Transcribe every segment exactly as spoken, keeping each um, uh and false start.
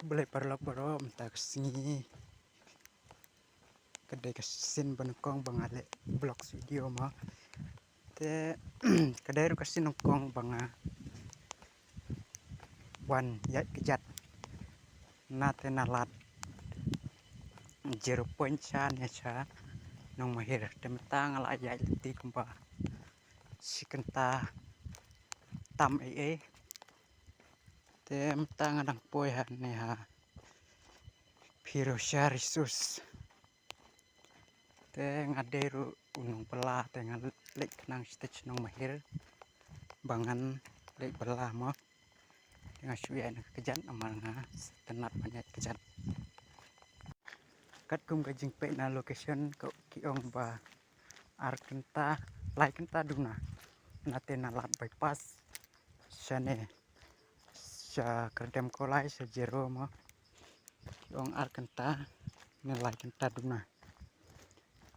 Khublei paralok baroh, mynta ka sngi ka dei ka sien ba nyngkong ba nga leh vlogs video mo. Te ka dei ruh ka sien nyngkong ba nga wan ïaid kjat na te na lad Zero Point sha ne sha Nongmahir. Te mynta nga la ïaid lynti kumba shi kynta tam ei ei. Te mynta nga dang poi ha ne ha Pherusha Resource. Te nga dei ruh u nongbylla te nga leit khnang sha Nongmahir ba ngan leit bylla mo. Te nga shu ïaid na ka kjat namar nga sngewtynnat ban ïaid kjat. Katkum ka jingpeit na location ka ki ong ba ar kynta, lai kynta duna na te na lad bypass shane sha Kyrdemkulai sha Zero mo. Ki ong ar kynta ne lai kynta duna.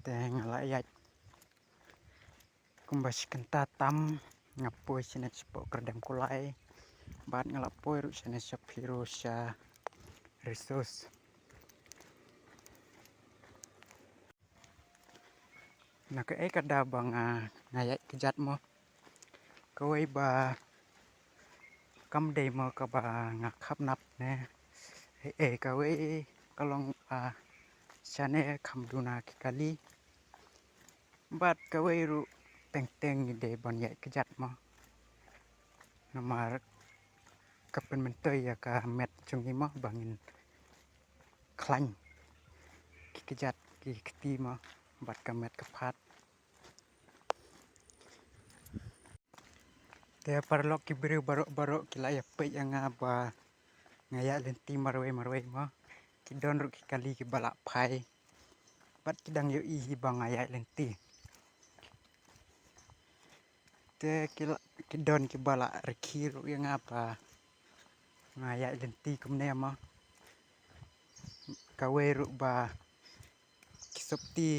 Te nga la ïaid kumba shi kynta tam nga poi shane shapoh Kyrdemkulai bad nga la poi ruh shane sha Pherusha Resource. Na kaei ka daw ba nga, nga ïaid kjat mo. Kawei ba kam dei mo kaba nga kham nap ne. Ei ei, kawei ka long ba shane kham duna ki kali. Bad kawei ruh teng teng ngi dei ban ïaid kjat mo. Namar ka pynmyntoi ïa ka met jong ngi mo ba ngin khlaiñ ki kjat ki kti mo bad ka met ka phad. Te paralok, ki briew baroh baroh ki la ïa peit ïa nga ba nga ïaid lynti marwei marwei mo. Ki don ruh ki kali kiba la phai bad ki dang ïohi hi ba nga ïaid lynti. Te ki la, ki don kiba la rkhie ruh ïa nga ba nga ïaid lynti kumne mo. Kawei ruh ba ki sopti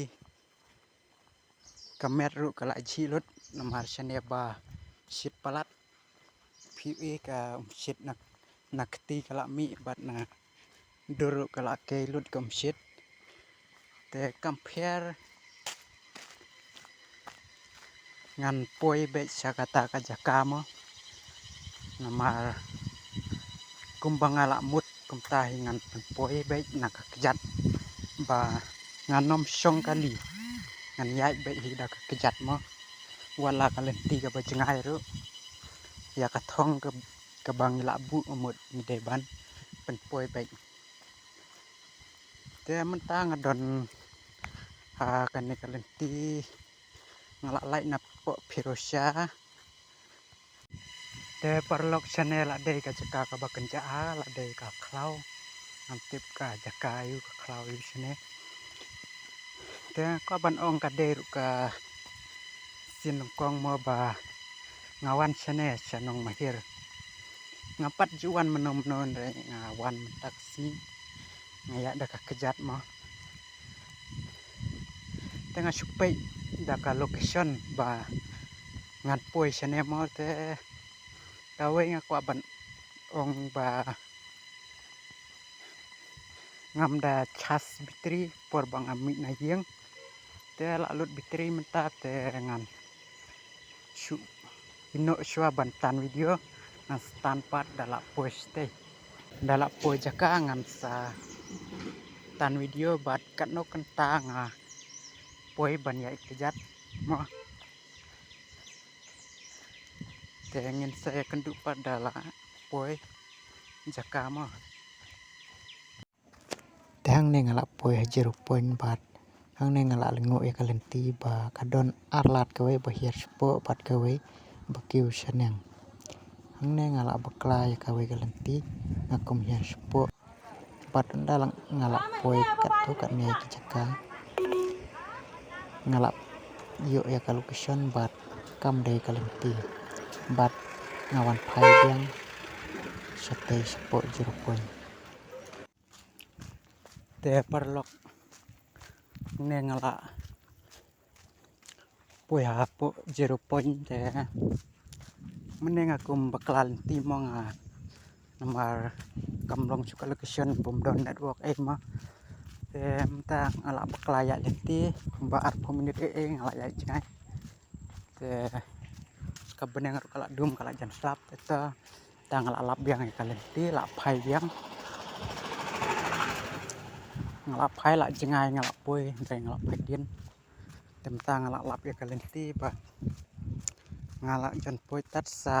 ka met ruh ka la jhieh lut namar shane ba shit palat. Phi ïohi ka umshit na, na kti ka la mih bad na dur ruh ka la kei lut ka umshit. Te kam pher ngan poi beit sha kata ka jaka mo. Namar kumba nga la mut kumta hi ngan pynpoi beit na ka kjat ba ngan ym shong kali. Ngan ïaid beit hi da ka kjat mo. Wat la ka lynti kaba jngai ruh, ïa ka thong ka, kaba ngi la buh mut ngi dei ban pynpoi beit. Te mynta nga don ha kane ka lynti, nga la lait napoh Pherusha. Te paralok, shane la dei ka jaka kaba kynjah, la dei ka khlaw. Ngam tip ka jaka aïu, ka khlaw aïu shane. Te kwah ban ong ka dei ruh ka sien nyngkong mo ba nga wan shane sha Nongmahir. Ngam pat ju wan mynno mynno, hynrei nga wan mynta ka sngi. Nga ïaid da ka kjat mo. Te nga shu peit da ka location ba ngan poi shane mo. Te kawei nga kwah ban ong ba ngam da charge battery por ba nga mih na ïing. Te la lut battery mynta te ngan shu ïehnoh shuwa ban tan video, ngan stan pat da la poi shatei. Da la poi jaka ngan sa tan video bad katno kynta nga poi ban ïaid kjat mo. Te ngin sa ïakynduh pat da la poi jaka mo. Te hangne nga la poi ha Zero Point bad hangne nga la lyngngoh ïa ka lynti ba ka don ar lad, kawei ba hiar shapoh bad kawei ba kiew shaneng. Hangne nga la bakla ïa kawei ka lynti, nga kum hiar shapoh. Bad ynda la nga la poi katto katne ki jaka, nga la ïoh ïa ka location bad kam dei ka lynti. Bad nga wan phai biang shatei shapoh Zero Point. Te paralok, ne nga la poi hapoh Zero Point te. Mynne nga kum bakla lynti mo nga, namar kam long shuh ka location bym don network ei mo. Te mynta nga la bakla ïaid lynti kumba arphew minit ei ei nga la ïaid jngai. Te ka bneng ruh ka la dum ka la jan slap te ta, ta nga la lap biang ïa ka lynti la phai biang. Nga la phai la jngai nga la poi hynrei nga la phai dien. Te mynta nga la lap ïa ka lynti ba nga la jan poi tat sa.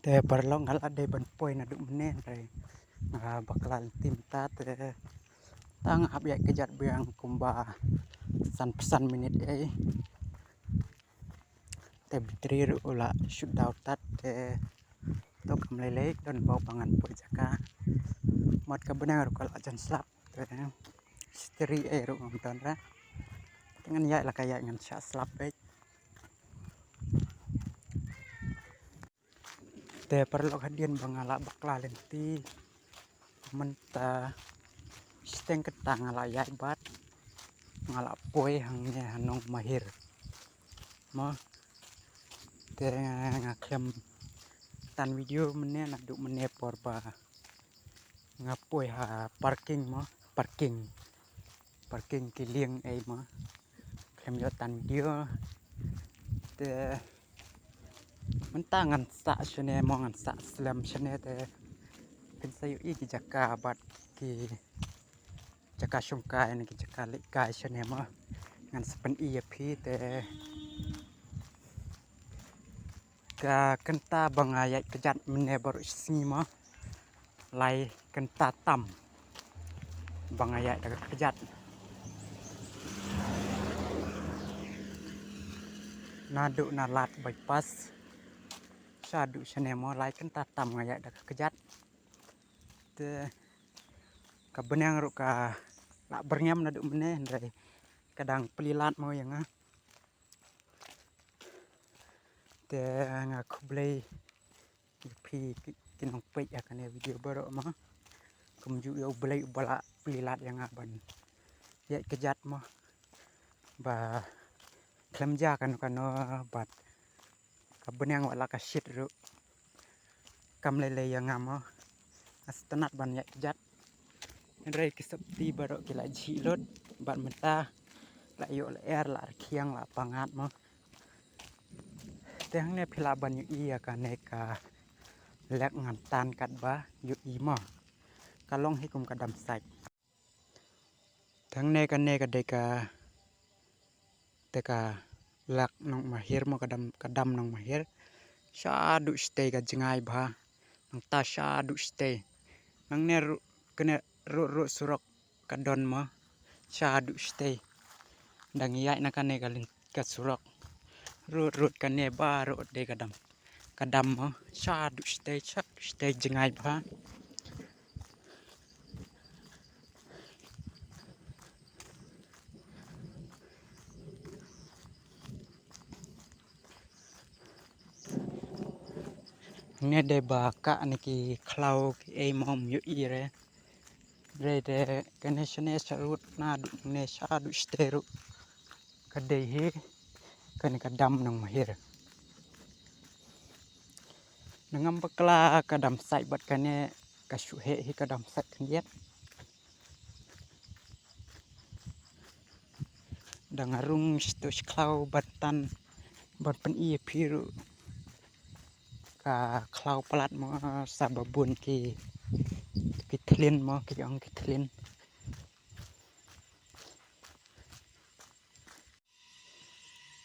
Te paralok nga la dei ban poi naduh mynne hynrei nga bakla lynti mynta te ta nga hap ïaid kjat biang kumba san phew minit ei. Te battery ruh u la shut down tat te to kam lei lei don bau ba ngan poi jaka. Mat ka bneng ruh ka la jan slap te battery ei ruh ngam don ra. Te ngan ïaid la ka ïaid ngan shah slap beit. Te paralok hadien ba nga la bakla lynti mynta shiteng kynta nga la ïaid bad nga la poi hangne ha Nongmahir mo. Te nga khlem tan video mynne naduh mynne por ba nga poi ha parking mo, parking, parking ki lieng ei mo. Khlem ïoh tan video te mynta ngan sah shane mo, ngan sah slem shane te phin sa ïohi ki jaka bad ki jaka shongkai ne ki jaka lehkai shane mo. Ngan sa pyni ïa phi te ka kynta ba nga ïaid kjat mynne baroh shi sngi mo. Lai kynta tam ba nga ïaid da ka kjat. Naduh na Lad bypass shaduh shane mo lai kynta tam nga ïaid da ka kjat. Te ka bneng ruh ka la byrngem naduh mynne hynrei ka dang plie lad mo ïa nga. Te nga khublei ïa phi ki, ki nongpeit ïa kane video baroh mo. Kumjuh ïa U Blei uba la plie lad ïa nga ban ïaid kjat mo. Ba khlem jia kano kano bad ka bneng wat la ka shit ruh kam lei lei ïa nga mo. Nga sngewtynnat ban ïaid kjat. Hynrei ki sopti baroh ki la jhieh lut bad mynta la ïoh lyer la rkhiang la pyngngad mo. Te hangne phi lah ban ïohi ïa kane ka lek ngan tan katba ïohi mo. Ka long hi kum ka dam sait. Te hangne kane ka dei ka, te ka lak Nongmahir mo, ka dam, ka dam Nongmahir. Shaduh shatei ka jngai bha. Nangta shaduh shatei. Nangne ruh kane ruh ruh surok ka don mo. Shaduh shatei. Dang ïaid na kane ka lin ka surok. Ruh ruh kane baroh dei ka dam. Ka dam mo shaduh shatei shaduh shatei jngai bha. Ngi dei ba ka ne ki khlaw ki ei mo ym ïohi re. Re de kane shane sharud naduh ne shaduh shatei ruh. Ka dei hi kane ka dam Nongmahir. Nangam bakla ka dam sait bad kane ka shu heh hi ka dam sait khyndiat. Dang rung shto shkhlaw ban tan ban pyni ïa phi ruh. Ka khlaw palat mo sa ba bun ki, ki thlin mo ki ong ki thlin.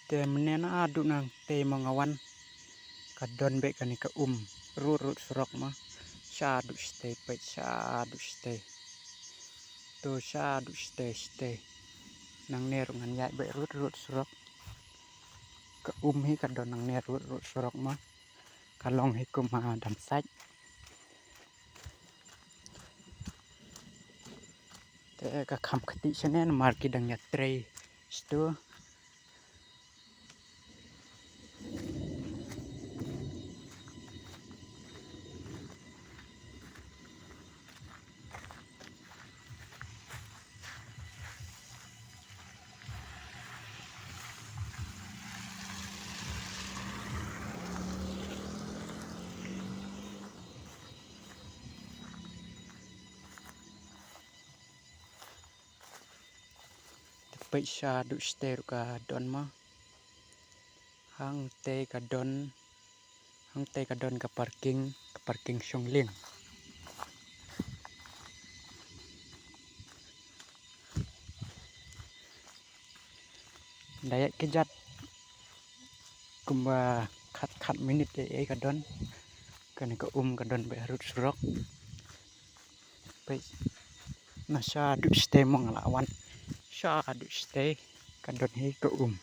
Te mynne naduh nangtei mo nga wan ka don beit kane ka um rud rud surok mo. Shaduh shatei peit shaduh shatei. To shaduh shatei shatei. Nangne ruh ngan ïaid beit rud rud surok. Ka um hi ka don nangne rud rud surok mo. Ka long hi kum ha dam sait. Te ka kham kti shane namar ki dang ïatrei shto. Peit sha duh shatei ruh ka don ma. Hangtei ka don, hangtei ka don ka parking, ka parking shong lieng. Da ïaid kjat kumba khat khat minit ei ei ka don. Kane ka um ka don beit harud surok. Peit na sha duh shatei mo nga la wan. Sha duh shatei ka don hi ka um.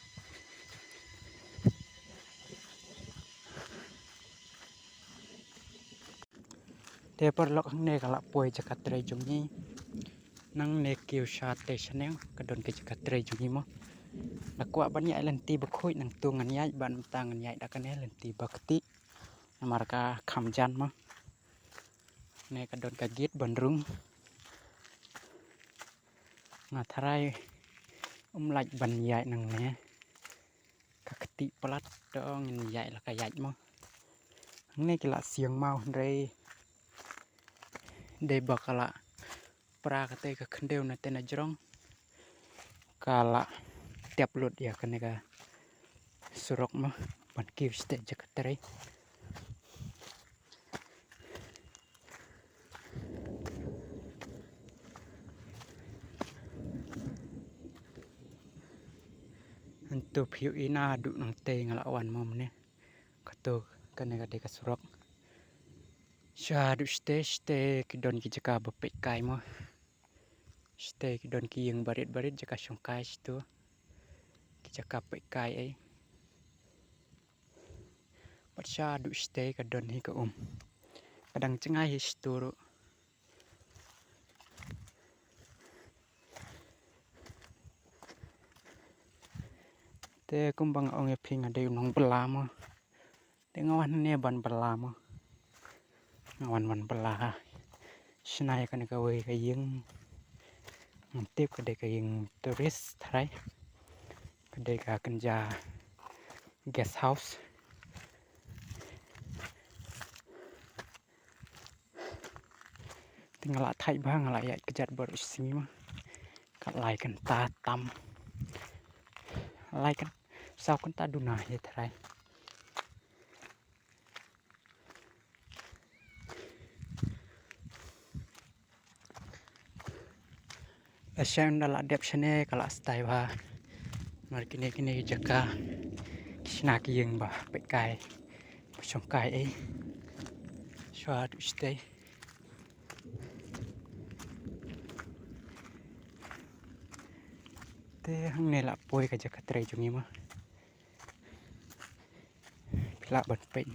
Te paralok hangne ka la poi jaka trei jong ngi. Nangne kiew shatei shaneng ka don ka jaka trei jong ngi mo. La kwah ban ïaid lynti bakhuid nangtu ngan ïaid ban mynta ngan ïaid da kane lynti ba kti. Namar ka kham jan mo. Ne ka don ka gate ban rung. Nga tharai um lait ban ïaid nangne. Ka kti palat to ngin ïaid la ka ïaid mo. Hangne ki la siang maw hynrei dei ba ka la pra katei ka khyndew na tei na jrong. Ka la tep lut ïa kane ka surok mo ban kiew shatei jaka trei. Hantu phi ïohi naduh nangtei nga la wan mo mane. Kato kane ka dei ka surok. Sha duh shatei shatei ki don ki jaka ba peit kai mo. Shatei ki don ki ïing barit barit jaka shong kai shatu. Ki jaka peit kai ei. Bad sha duh shatei ka don hi ka um. Ka dang jngai hi shatu ruh. Te kumba nga ong ïa phi nga dei u nongbylla mo. Te nga wan hangne ban bylla mo. Nga wan ban bylla ha. Shna ïa kane kawei ka ïing. Ngam tip ka dei ka ïing tourist tharai. Ka dei ka kynja guest house. Te nga la thait bha nga la ïaid kjat baroh shi sngi ma. Ka lai kynta tam. Lai kyn, saw kynta duna hi tharai. Lashai ynda la dep shane ka la stai bha. Namar kine kine ki jaka ki shna ki ïing ba peit kai ba shong kai ei. Shuwa duh shatei. Te hangne la poi ka jaka trei jong ngi ma. Phi lah ban peit.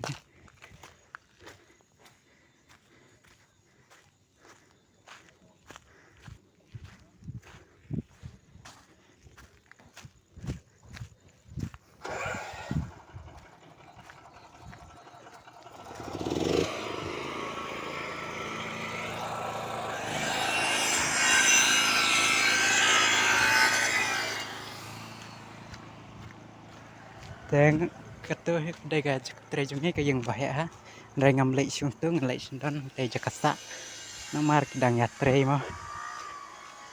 Te kato hi ka dei ka jaka trei jong ngi ka ïing ba heh ha. Hynrei ngam leit shuh to, nga leit shuh don te jaka sah. Namar ki dang ïa trei mo.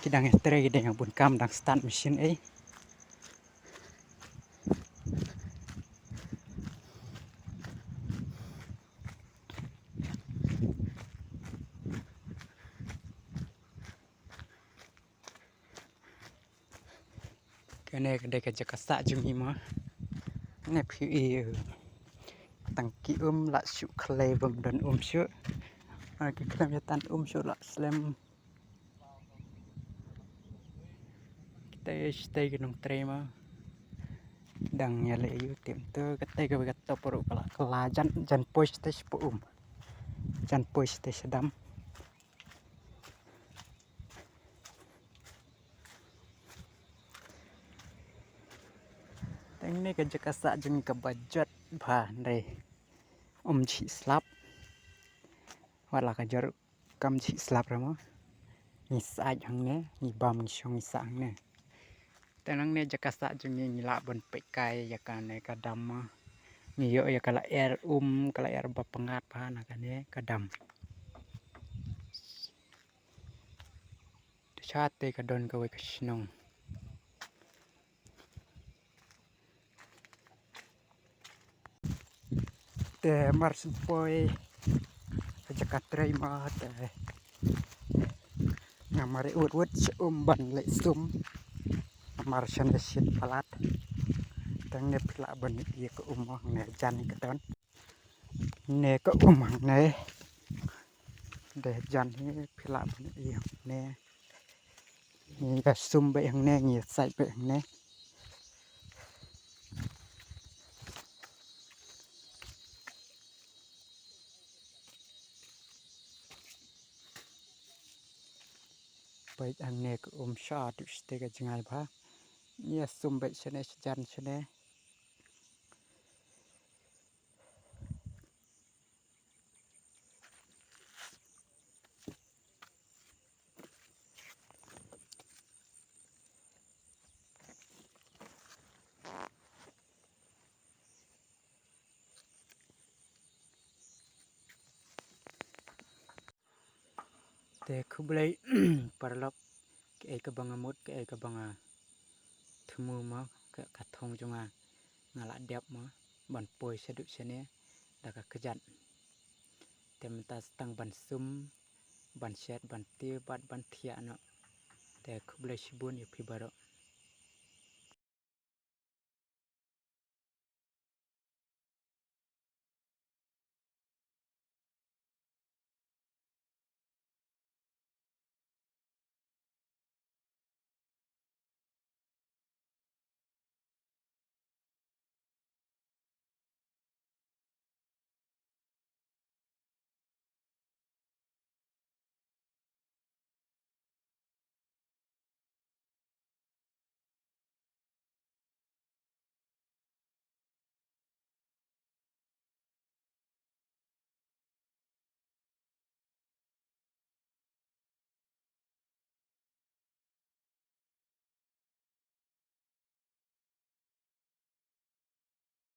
Ki dang ïa trei, ki dang ïa bun kam, dang start machine ei. Kane ka dei ka jaka sah jong ngi mo. Ne phi ïohi tang ki um la shu khlei bym don um shuh. Ki khlem ïa tan um shuh la slem. Kitei shatei ki nongtrei mo. Dang ïa leh ïa u tim tu katei kawei ka top ruh ka la kylla jan jan poi shatei sha um. Jan poi shatei sha dam. Teng ne ka jaka sah jong ngi kaba jot bha hynrei um jhieh slap. Wat la ka jot kam jhieh slap re mo. Ngi sah hangne, ngi bam ngi shong ngi sah hangne. Te nangne jaka sah jong ngi ngi lah ban peit kai ïa kane ka dam mo. Ngi ïoh ïa ka lyer um, ka lyer ba pyngngad bha na kane ka dam. Te shatei ka don kawei ka shnong. Te mar shu poi ka jaka trei ma te nga mar wut wut sha um ban leit sum. Mar shan da shit palat. Tang ne phi lah ban ïohi ka um hangne jan hi ka don. Ne ka um hangne. Da jan hi phi lah ban ïohi hangne. Ngi ïa sum beit hangne, ngi ïa sait beit hangne. Peit hangne ka um sha tu site ka jngai bha. Ngi ïa sum beit shane shajan shane. Te khublei paralok, kaei kaba nga mut, kaei kaba nga thmu mo, ka, ka thong jong nga, nga la dep mo ban poi shaduh shane da ka kjat. Te mynta tang ban sum, ban shet, ban tiew bad ban thiah noh. Te khublei shibun ïa phi baroh.